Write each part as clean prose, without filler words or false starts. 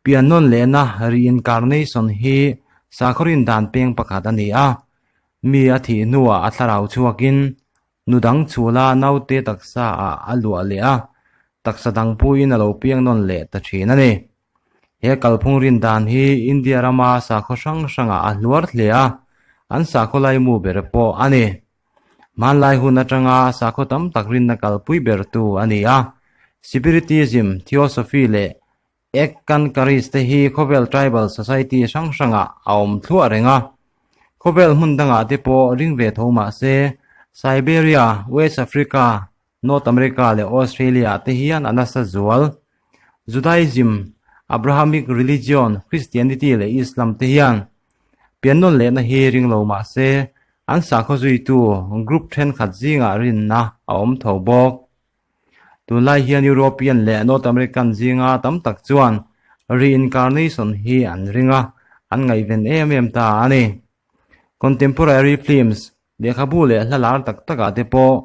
Piannawn lehna, reincarnation, hi sakhaw rin dan peng pakhat a ni a. Mi a thih hnuah a thlarau chhuakin nu dang chhula naute taksa ah a luah leh a, taksa dang puiin a lo piang nawn leh ta thin a ni. He kalphung rin dan hi India rama sakhaw hrang hrangah a hluar hle a, an sakhaw laimu ber pawh a ni. Hmanlai hun atanga sakhaw tam tak rinna kalpui bertu a ni a, Spiritism, Theosophy leh Ekkankaris te hi khawvel tribal society hrang hrangah a awm thluah reng a. Khawvel hmun dangah te pawh ring ve tho mah se, Siberia, West Africa, North America leh Australia ah te hian a nasa zual. Judaism, Abrahamic religion, Christianity leh Islam te hian piannawn lehna hi ring lo mah se, an sakhaw zuitu group thenkhat zingah rinna a awm tho bawk. Tunlai hian European leh North American zinga tam tak chuan reincarnation hi an ring a, an ngaihven em em ta a ni. Contemporary films, lehkhabu leh hla lar tak takah te pawh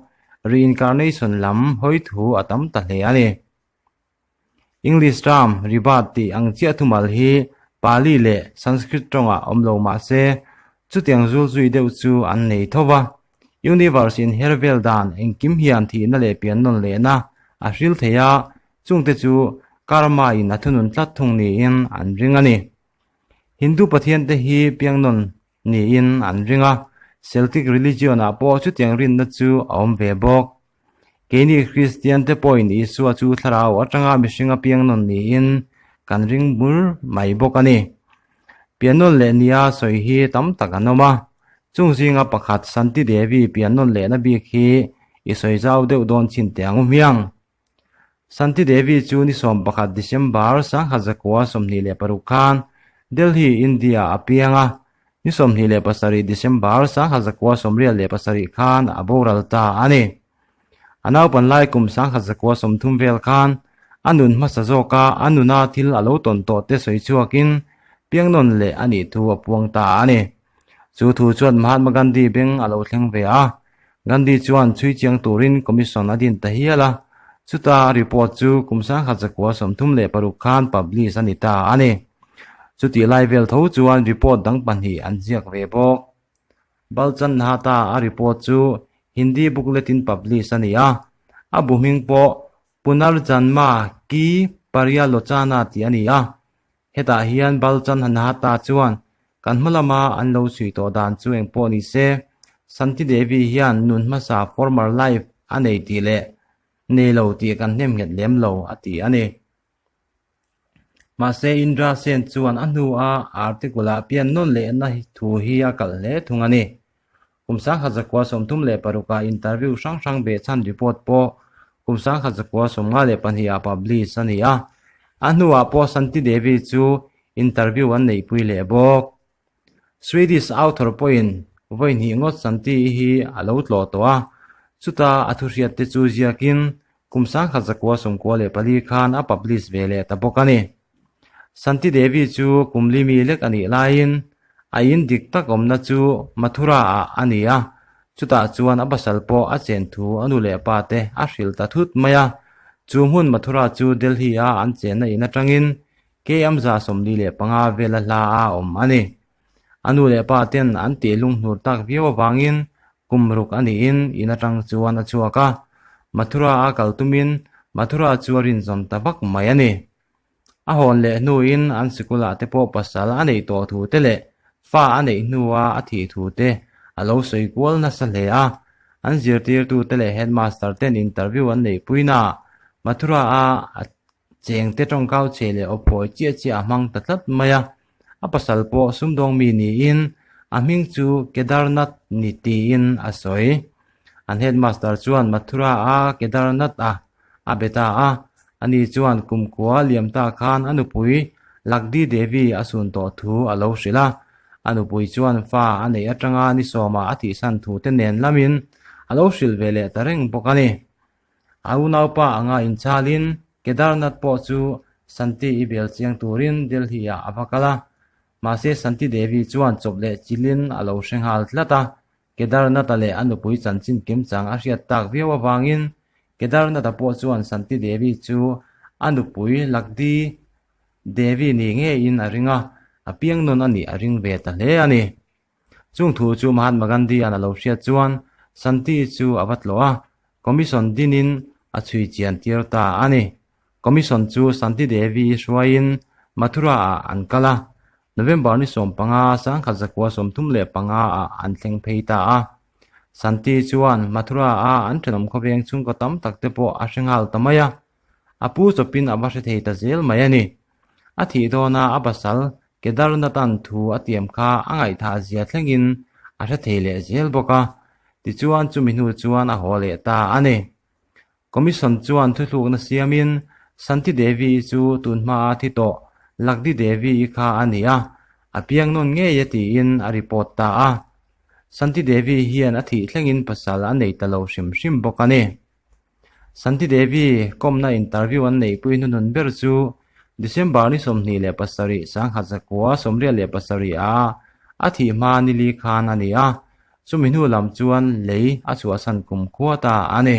reincarnation lam hawi thu a tam ta hle a ni. English term rebirth tih ang chiah thumal hi Pali leh Sanskrit tawngah awm lo mah se, chutiang zul zui deuh chu an nei tho va. Universe in her vel dan engkim hian thihna leh pian nawn lehna a hril thei a, chungte chu karma in a thunun tlat thung niin an ring a ni. Hindu pathian te hi piang nawn niin an ring a, Celtic religion ah pawh chutiang rinna chu a awm ve bawk. Keini Kristian te pawhin Isua chu thlarau atanga mihringa piang nawn niin kan ring bur mai bawk a ni. Piannawn leh nia sawi hi tam tak an awm a, chung zinga pakhat Santi Devi piannawn lehna bik hi i sawi zau deuh dawn chin teh ang u hmiang. Santi Devi chu ni 11 December 1926 khan Delhi, India a piang a, ni 27 December 1987 khan a boral ta a ni. A naupan lai kum 1930 vel khan a nun hmasa zawka a nuna thil a lo tawn tawh te sawi chhuakin piangnawn leh a nih thu a puang ta a ni. Chu thu chuan Mahatma Gandhi beng a lo thleng ve a, Gandhi chuan chhui chiang turin commission a din ta hial a, chuta a report chu kum 1936 khan publish a ni ta a ni. Chutih lai vel tho chuan report dang pahnih an ziak ve bawk. Balchand Nahata a report chu Hindi booklet in publish a ni a, a bu hming pawh Punarjanma Ki Paryalochana tih a ni a, Hetah hian Balchan Nahata chuan kan hma lama an lo chhui tawh dan chu eng pawh ni se, Santi Devi hian nun hmasa former life a nei tih leh nei lo tih kan hnem nghet lem lo a ti a ni. Mahse Indra Sen chuan a hnua article-ah pian nawn lehna thu hi a kalh hle thung a ni. Kum 1936 ah interview hrang hrang behchhan report pawh kum 1952 ah publish a ni a, a hnuah pawh Shanti Devi chu interview an neihpui leh bawk. Swedish author pawhin vawi hnih ngawt Shanti hi a lo tlawh tawh a, chuta a thuhriat te chu ziakin kum 1994 khan a publish ve leh ta bawk a ni. Shanti Devi chu kum li mi lek a nih laiin a in dik tak awmna chu Mathura ah a ni a, chutah chuan a pasal pawh a chen thu a nu leh pa te a hrilh ta thut mai a. Chu hmun Mathura chu Delhi a an chenna in atangin km 45 vela hla a awm a ni. A nu leh pa ten an tih lunghnur tak viau avangin kum ruk a niin in atang chuan a chhuak a, Mathura a kal tumin Mathura chu a rinzawm ta vak mai a ni. A hawn leh hnuin an sikulah te pawh pasal a neih tawh thu te leh fa a neih hnua a thih thu te a lo sawi kual nasa hle a. An zirtirtute leh headmaster ten interview an neihpuinaah Mathura a a chengte tawngkau chhe leh aw phawi chiah chiah a hmang ta tlat mai a. A pasal pawh sumdawng mi niin a hming chu Kedarnath ni tiin a sawi. An headmaster chuan Mathura a Kedarnath a a be ta a, ani chuan kumkhua liam ta khan a nupui Lakdi Devi a sun tawh thu a lo hrilh a, a nupui chuan fa a neih atanga ni sawma a thihsan thu te nen lamin a lo hrilh ve leh ta reng bawk a ni. A unaupa anga inchalin Kedarnath pawh chu Shanti i bel chiang turin Delhi ah a va kal a, mahse Shanti Devi chuan chawp leh chilhin a lo hre nghal tlat a, Kedarnath-a leh a nupui chanchin kimchang a hriat tak viau avangin Kedarnath-a pawh chuan Shanti Devi chu a nupui Lakdi Devi ni ngeiin a ring a, a piang nawn a nih a ring ve ta hle a ni. Chung thu chu Mahatma Gandhi-a'n a lo hriat chuan Santi chu a va tlawh a, Commission dinin a chhui chian tir ta a ni. Commission chu Santi Devi hruaiin Mathura-ah an kal a, November ni 15, 1935 ah an thleng phei ta a. Santi chuan Mathura-a an thenawm khawveng chhungkaw tam tak te pawh a hre nghal ta mai a. A pu chawpin a va hre thei ta zel mai a ni. A thih dawna a pasal Kedarnath-a'n thu a tiam kha a ngaihthah zia thlengin a hre thei leh zel bawk a, tichuan chumi hnu chuan a haw leh ta a ni. Commission chuan thuthlukna siamin Santi Devi-i chu tun hmaa thi tawh Lakdi Devi-i kha a ni a, a piang nawn ngei e tiin a report ta a. Santi Devi hian a thih thlengin pasal a nei ta lo hrim hrim bawk a ni. Santi Devi kawmna interview an neihpui hnuhnun ber chu December ni 27, 1987 a a thih hma nili khan a ni a, chumi hnu lam chuan lei a chhuahsan kumkhua ta a ni.